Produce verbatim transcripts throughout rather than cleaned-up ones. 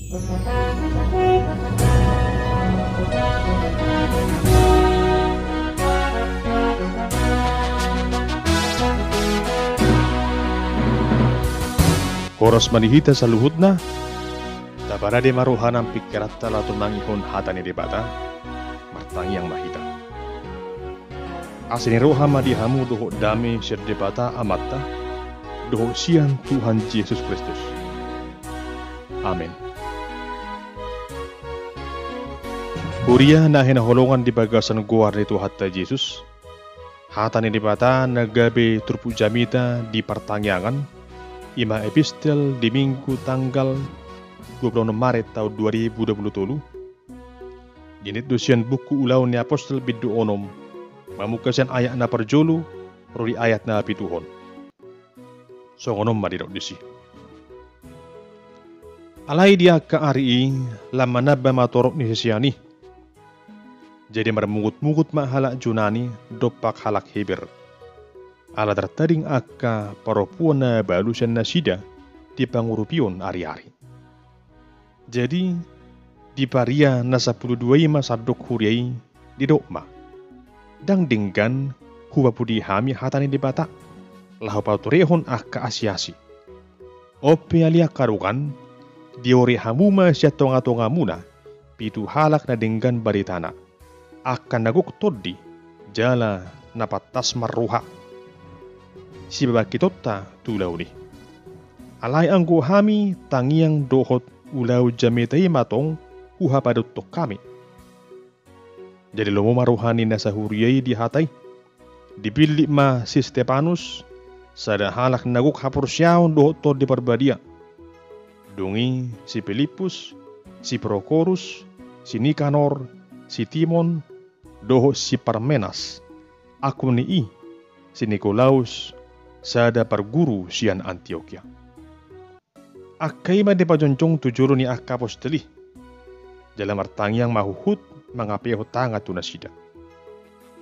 Horas ma di hita saluhutna. Taparade ma roha nang pingkiranta laho tumangihon hata ni Debata. Martangiang ma hita. Asi ni roha ma di hamu dohot dame sian Debata Amanta dohot sian Tuhan Jesus Kristus. Amen. Huria na hinaholongan di bagasan goar ni Tuhanta Jesus, hata ni Debata na gabe turpuk jamita di partangiangan, i ma epistel di Minggu tanggal dua puluh enam Maret taon dua ribu dua puluh tolu, dienet do sian buku Ulaon ni Apostel bindu onom, mamungka sian ayat na parjolo ro di ayat na pituhon. Songon on ma didok disi. Alai di angka ari i, lam manamba ma torop ni sisean i. Jadi marmungutmungut ma halak Junani dompak halak Heber. Ala tartading angka paropuan na balu sian nasida di pangurupion ariari. Jadi, di paria na sampulu dua i ma sandok huria i, didok ma: Ndang denggan hupapudi hami hata ni Debata, laho paturehon angka asiasi. On pe ale angka dongan, diore hamu ma sian tongatongamuna pitu halak na denggan baritana, angka na gok tondi jala na pantas marroha sipabangkitonta tu ulaon i. Alai anggo hami, tangiang dohot ulaon jamita i ma tong huhapadothon hami. Jadi lomo ma roha ni na sahuria i di hata i. Dipillit ma si Stepanus, sada halak na gok haporseaon dohot Tondi Parbadia. Dung i si Pilippus, si Prokorus, si Nikanor, si Timon, dohot si Parmenas, angkup ni i si Nikolaus, sada parguru sian Antiokia. Angka i ma dipajongjong tu jolo ni angka apostel i, jala martangiang ma huhut mangapehon tangan tu nasida.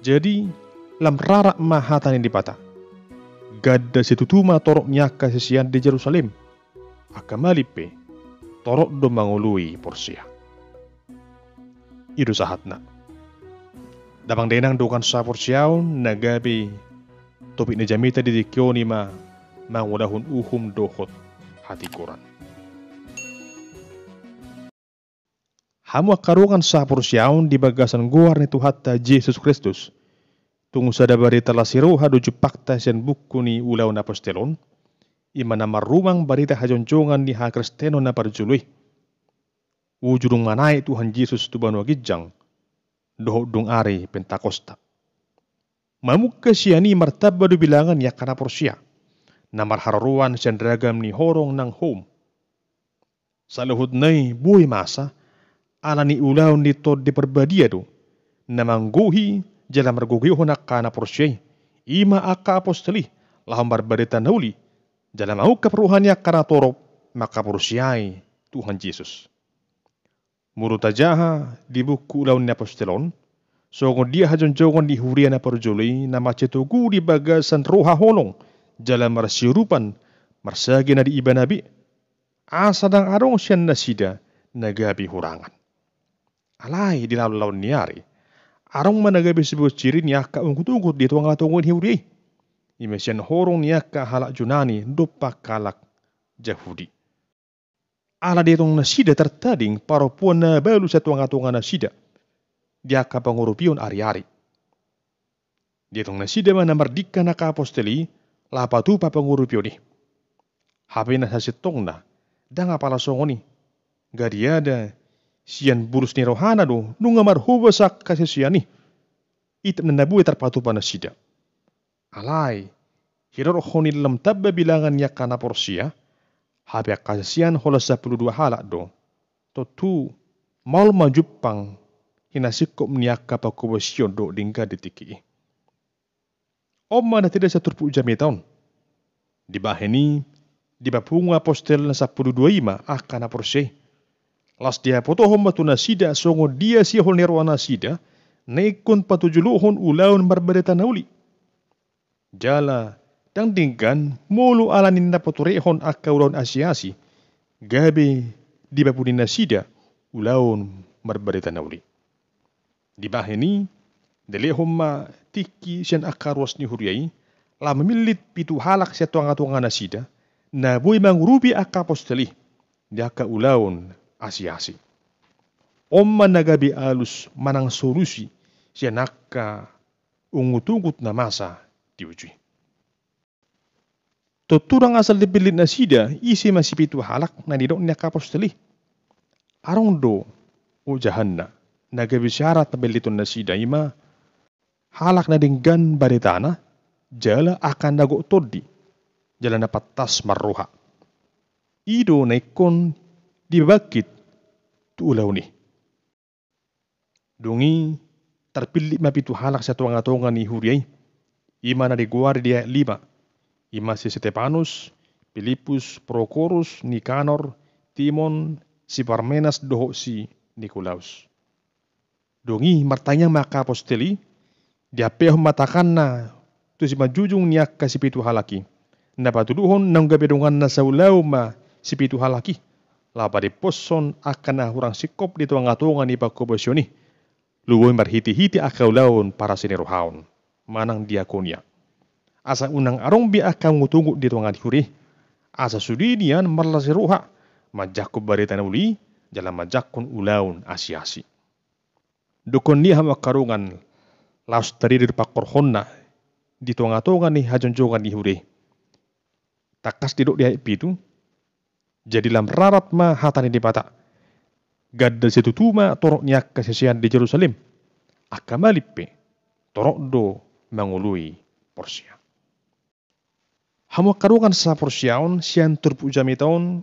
Jadi, lam rarat ma hata ni Debata. Ganda situtu ma torop ni angka sisean di Jerusalem. Angka malim pe, torop do mangoloi porsea. I do sahatna. Damang dainang dongan sahaporseaon na gabe topik ni jamita di tingki on, i ma mangulahon uhum dohot hatigoran. Hamu angka dongan sahaporseaon di bagasan goar ni Tuhanta Jesus Kristus, tung sada barita las ni roha do jumpangta sian buku ni Ulaon Apostel on, i ma na marrumang barita hajongjongan ni hakristenon na parjolo i. Uju dung manaek Tuhan Jesus tu banua ginjang, dohot dung ari Pentakosta. Mamungka sian i martamba do bilangan ni angka na porsea, na marharoroan sian ragam ni horong nang houm. Saluhutna i boi masa, ala ni ulaon ni Tondi Parbadia do na manggohi jala margogoihon angka na porsea i, i ma angka apostel i, laho marbarita na uli, jala mangungkap roha ni angka na torop mangkaporseai Tuhan Jesus. Molo tajaha di buku Ulaon ni Apostel on, songon dia hajongjongan ni huria na parjolo i na mansai togu di bagasan roha holong jala marsiurupan marsagina di ibana be, asa ndang adong sian nasida na gabe hurangan. Alai di laonlaon ni ari, adong ma na gabe siboan ciri ni angka ungkutungkut di tongatonga ni huria i, i ma sian horong ni angka halak Junani dompak halak Jahudi. Ala dietong nasida tartading parompuan na balu sian tongatonga nasida di angka pangurupion ariari. Dietong nasida ma na mardingkan angka apostel i laho patupa pangurupion i. Hape na sasintongna ndang apala songon i. Gadiada sian bulus ni rohana do nunga marhobas angka sisean i. Itap na na boi tarpatupa nasida. Alai, hidokhon i lam tamba bilangan ni angka na porsea, hape angka sisean holan sampulu dua halak do, tontu maol ma jumpang hinasingkop ni angka panghobasion dohot denggan di tingki i. On ma na tida sian turpuk jamita on. Dibahen i, dipapungu apostel na sampulu dua i ma angka na porsea i. Laos dihapotohon ma tu nasida songon dia sihol ni roha nasida na ingkon patujolohon ulaon marbarita na uli. Jala ndang denggan molo ala ni na paturehon angka ulaon asiasi gabe dipabuni nasida ulaon marbarita na uli. Dibahen i, dilehon ma tingki sian angka ruas ni huria i, laho mamillit pitu halak sian tongatonga nasida, na boi mangurupi angka apostel i di angka ulaon asiasi. On ma na gabe alus manang solusi sian angka ungutungut na masa di uju i. Tontu ndang asal dipillit nasida ise ma sipitu halak na nidok ni angka apostel i. Adong do ojahanna na gabe syarat na pilliton nasida, i ma halak na denggan baritana, jala angka na gok tondi, jala na pantas marroha. I do na ingkon dibangkit tu ulaon i. Dung i tarpillit ma pitu halak sian tongatonga ni huria i, i ma na digoari di ayat lima, i ma si Stepanus, Pilippus, Prokorus, Nikanor, Timon, si Parmenas dohot si Nikolaus. Dung i martangiang ma angka apostel i, diampehon ma tanganna tu simanjujung ni angka sipitu halak i. Na patuduhon naung gabe donganna saulaon ma sipitu halak i, laho padimposhon angka na hurang singkop di tongatonga ni panghobasion i, lobi marhitehite angka ulaon parasirohaon manang diakonia. Asa unang adong be angka ungutungut di tonga ni huria i, asa sude nian marlas ni roha manjangkon barita na uli jala manjangkon ulaon asiasi. Dohonon ni i, hamu angka dongan, laos tarida do pangkorhonna di tongatonga ni hajongjongan ni huria i. Tangkas didok di ayat pitu: Jadi lam rarat ma hata ni Debata. Ganda situtu ma torop ni angka sisean di Jerusalem. Angka malim pe torop do mangoloi porsea. Hamu angka dongan saporseaon, sian turpuk jamita on,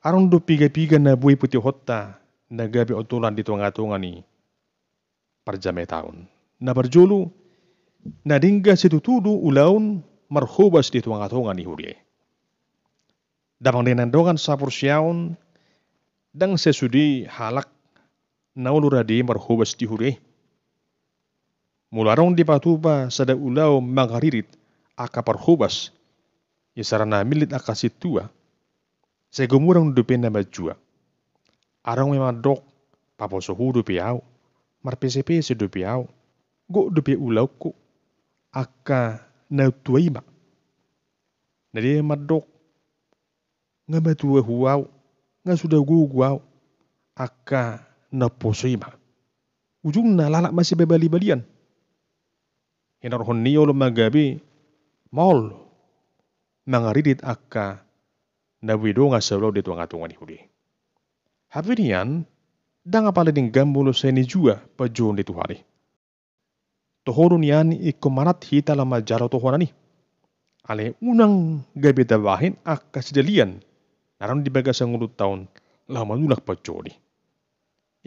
adong do piga-piga na boi putihonta na gabe ondolan di tongatonga ni parjamita on. Na parjolo, na denggan situtu do ulaon marhobas di tongatonga ni huria i. Damang dainang dongan saporseaon, ndang sai sude halak na olo rade marhobas di huria i. Molo adong dipatupa sada ulaon mangaririt angka parhobas, isarana millit angka sintua, sai gumodang dope na manjua. Adong ma na mandok, paposo hu dope au, marpesepese dope au, gok dope ulaonku, angka na tua i ma. Na dia mandok, nga matua hu au, nga suda gogo au, angka na poso i ma. Ujungna lalap ma sibali-balian. Hinorhon ni i olo ma gabe maol mangaririt angka na boi dongan saulaon di tongatonga ni huria i. Hape nian, ndang apala denggan molo sai nijua panjouon ni Tuhan i. Toho do nian ingkon manat hita laho manjalo tohonan i. Alai unang gabe tabahen angka sidalian na adong di bagasan ngolunta on laho manulak panjouon i.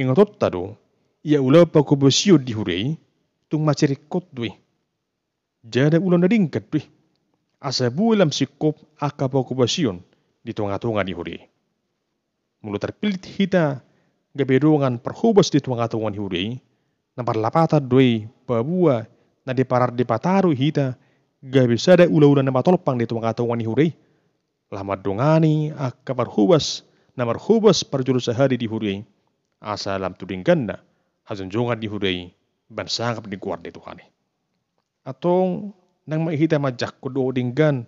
Ingotonta do, ia ulaon panghobasion di huria i tung mansai ringkot do i. Jala ulaon na denggan do i, asa boi lam singkop angka panghobasion di tongatonga ni huria i. Molo tarpillit hita gabe dongan parhobas di tongatonga ni huria i, na marlapatan do i paboa na diparar Debata do hita gabe sada ulaula na matolpang di tongatonga ni huria i, laho mandongani angka parhobas na marhobas parjolo sahali di huria i, asa lam tu dengganna hajongjongan ni huria i bahen sangap di goar ni Tuhan i. Antong, ndang ma hita manjangkon dohot denggan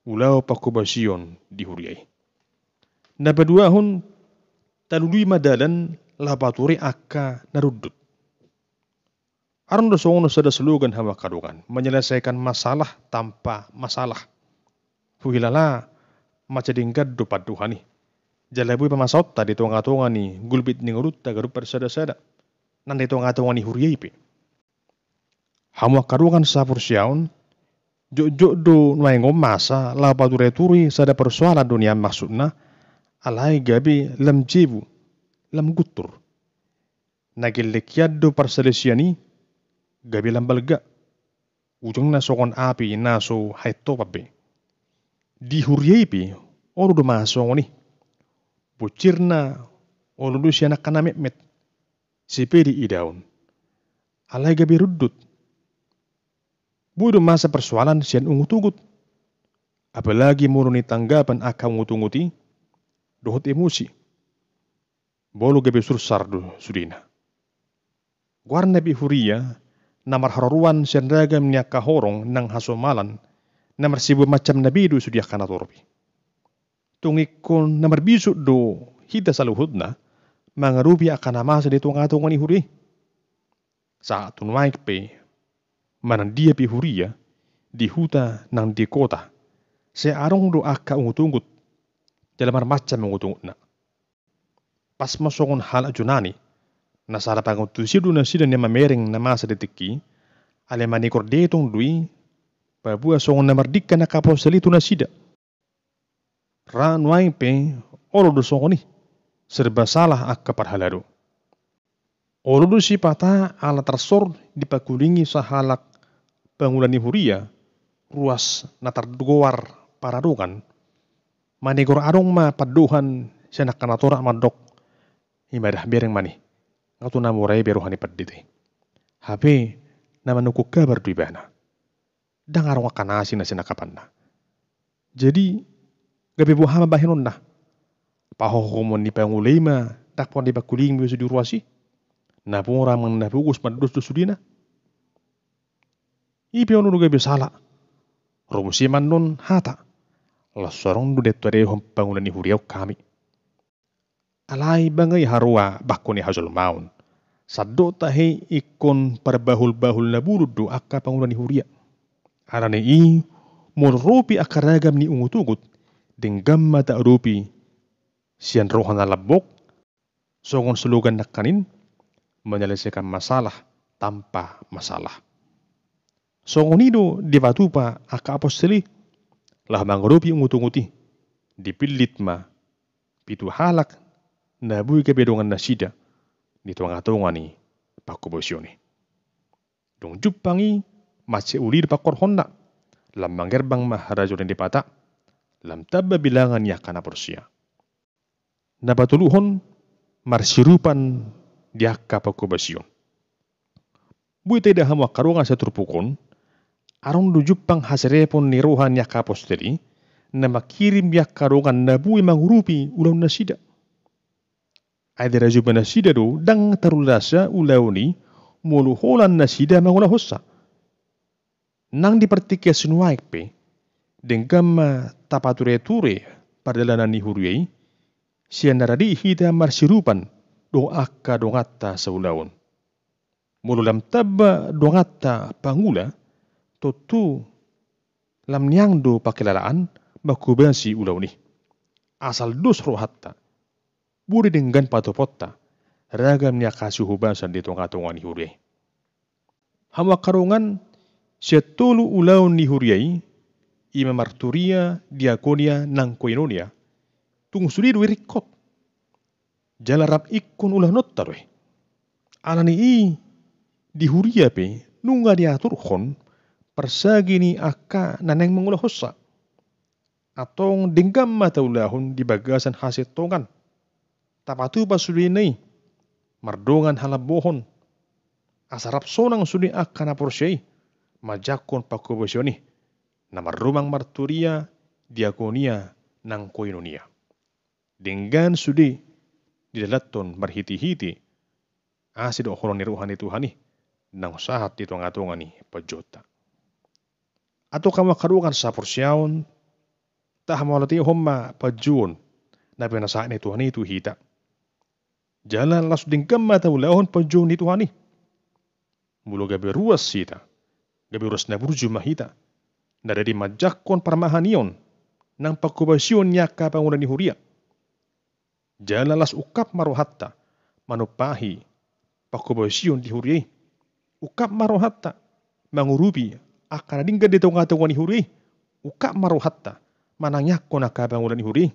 ulaon panghobasion di huria i. Na paduahon, talului ma dalan laho pature angka na rundut. Adong do songon sada slogan, hamu angka dongan, menyelesaikan masalah tanpa masalah. Huhilala mansai denggan do pandohan i. Jala boi pamasaonta di tongatonga ni gulpit ni ngolunta ganup parsadasada, nang di tongatonga ni huria i pe. Hamu angka dongan saporseaon, jotjot do nuaeng on masa laho patureture sada parsoalan do nian maksudna, alai gabe lam jebu, lam guntur. Na gellek hian do parsalisian i, gabe lam balga. Ujungna songon api na so haettopan be. Di huria i pe olo do masa songon i. Bonsirna olo do sian angka na metmet, sipelek idaon, alai gabe rundut. Boi do masa parsoalan sian ungutungut. Apalagi molo nitanggapan angka ungutungut i dohot emosi. Molo gabe sursar do sudena. Goarna pe huria na marharoroan sian ragam ni angka horong nang hasomalan, na marsibuan macam na be do sude angka na torop i. Tung ingkon na marbisuk do hita saluhutna mangadopi angka na masa di tongatonga ni huria i. Sahat tu nuaeng pe, manang dia pe huria, di huta nang di kota, sai adong do angka ungutungut, jala marmacam ungutungutna. Pas ma songon halak Junani, na sala pangantusion do nasida na mamereng na masa di tingki i, alai manigor dietong do i, paboa songon na mardingkan angka apostel i tu nasida. Ra nuaeng pe, olo do songon i, serba salah angka parhalado. Olo do sipata ala tarsor dipagulingi sahalak pangula ni huria, ruas na targoar paradongan, manigor adong ma pandohan sian angka na torop mandok, i ma da, bereng ma ni, nga tung na mora i be roha ni pandita i. Hape na manungkun kabar do ibana. Ndang adong angka na asing na sinangkapanna. Jadi, gabe boha ma bahenonna? Pahohomon ni pangula i ma ndang pola dipagulingi muse di ruas i. Na mora manang na pogos mandos do sudena. I pe on do gabe sala. Ro muse ma annon hata. Laos so adong do diatuadehon pangula ni huria on hami. Alai bangga i haroa bangko ni hajolmaon. Sandok tahe ingkon parbahulbahul na bulung do angka pangula ni huria. Alani i, molo ro pe angka ragam ni ungutungut, denggan ma taadopi sian roha na lambok, songon slogan nangkaning, menyelesaikan masalah tanpa masalah. Songon i do dipatupa angka apostel i, laho mangadopi ungutungut i, dipillit ma pitu halak na boi gabe dongan nasida di tongatonga ni pangkobasion i. Dung jumpang i, mansai uli do pangkorhonna, lam manggerbang ma harajaon ni Debata, lam tamba bilangan ni angka na porsea. Na patoluhon, marsirupan di angka pangkobasion. Boi taida hamu angka dongan saturpuk on, adong do jumpang haserepon ni roha ni angka apostel i, na mangkirim di angka dongan na boi mangurupi ulaon nasida. Ai dirajuma nasida do ndang tarulasa ulaon i molo holan nasida mangulahonsa. Nang di partingkian sinuaeng pe, denggan ma tapatureture pardalanan ni huria i, sian na rade hita marsirupan dohot angka donganta saulaon. Molo lam tamba donganta pangula, tontu lam niang do pangkilalaan manghobasi ulaon i. Asal dos rohanta, boi denggan patoponta ragam ni angka sihobasan di tongatonga ni huria i. Hamu angka dongan, sian tolu ulaon ni huria i, i ma marturia, diakonia nang koinonia, tung sude do i ringkot. Jala rap ingkon ulaononta do i. Alani i, di huria pe nunga diaturhon parsagi ni angka na naeng mangulahonsa. Antong denggan ma taulahon di bagasan hasintongan. Tapatupa sudena i mardongan halambohon, asa rap sonang sude angka na porsea i manjangkon pangkobasion i, na marrumang marturia, diakonia nang koinonia. Denggan sude didalanhon marhitehite asi dohot holong ni roha ni Tuhan i, naung sahat di tongatonga ni panjouonta. Antong hamu angka dongan sahaporseaon, tahamauliatehon ma panjouon na pinasahat ni Tuhan i tu hita. Jala laos denggan ma taulahon panjouon ni Tuhan i. Molo gabe ruas hita, gabe ruas na burju ma hita, na rade manjangkon parmahanion nang pangkobasion ni angka pangula ni huria. Jala laos ungkap ma rohanta manumpahi pangkobasion di huria i. Ungkap ma rohanta mangurupi angka na denggan di tongatonga ni huria i. Ungkap ma rohanta manangiangkon angka pangula ni huria i,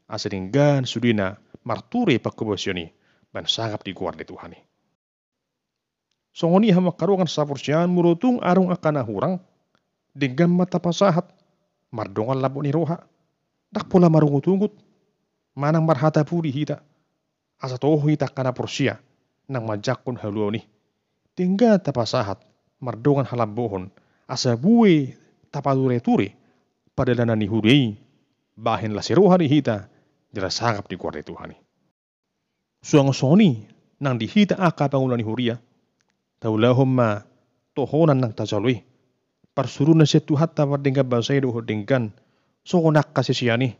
asa denggan sudena marture pangkobasion i bahen sangap di goar ni Tuhan i. Songon i hamu angka dongan sahaporseaon, molo tung adong angka na hurang, denggan ma tapasahat mardongan lambok ni roha. Ndang pola marungutungut manang marhata pudi hita, asa toho hita angka na porsea naung manjangkon haluaon i. Denggan tapasahat mardongan halambohon, asa boi tapatureture pardalanan ni huria i, bahen las ni roha di hita jala sangap di goar ni Tuhan i. Suang songon i nang di hita angka pangula ni huria, taulahon ma tohonan nang tajalo i. Parsuruon na sian Tuhanta mardenggan basa i dohot denggan songon angka sisean i,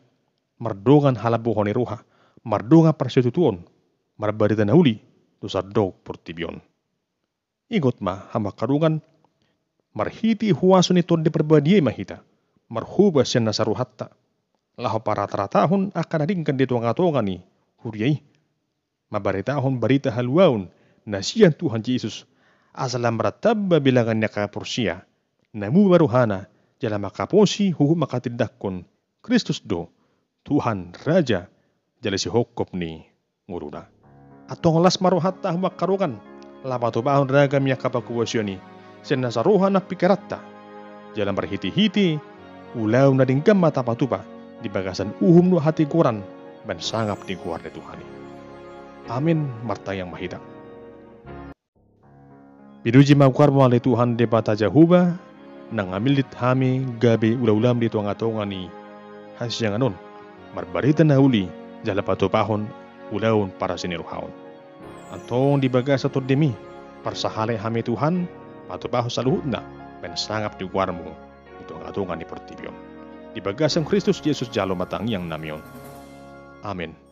mardongan halambohon ni roha, mardongan parsitutuon, marbarita na uli tu sandok portibi on. Ingot ma hamu angka dongan, marhite huaso ni Tondi Parbadia i ma hita marhobas sian nasa rohanta laho parataratahon angka na denggan di tongatonga ni huria i, mambaritahon barita haluaon na sian Tuhan Jesus, asa lam martamba bilangan ni angka porsea na muba rohana jala mangkaposi huhut mangkatindangkon Kristus do Tuhan, Raja jala sihophop ni ngoluna. Antong las ma rohanta hamu angka dongan laho patupahon ragam ni angka panghuasion i sian nasa roha nang pingkiranta, jala marhitehite ulaon na denggan ma tapatupa di bagasan uhum dohot hatigoran bahen sangap di goar ni Tuhan i. Amin. Martangiang ma hita. Pinuji ma goarmu ale Tuhan Debata Jahowa, na ngamillit hami gabe ulaulaM di tongatonga ni hasiangan on, marbarita na uli jala patupahon ulaon parasirohaon. Antong di bagasan TondiM i, parsahalehon hami Tuhan patupahon saluhutna bahen sangap di goarMu di tongatonga ni portibi on. Di bagasan Kristus Jesus jalo ma tangiangnami on. Amin.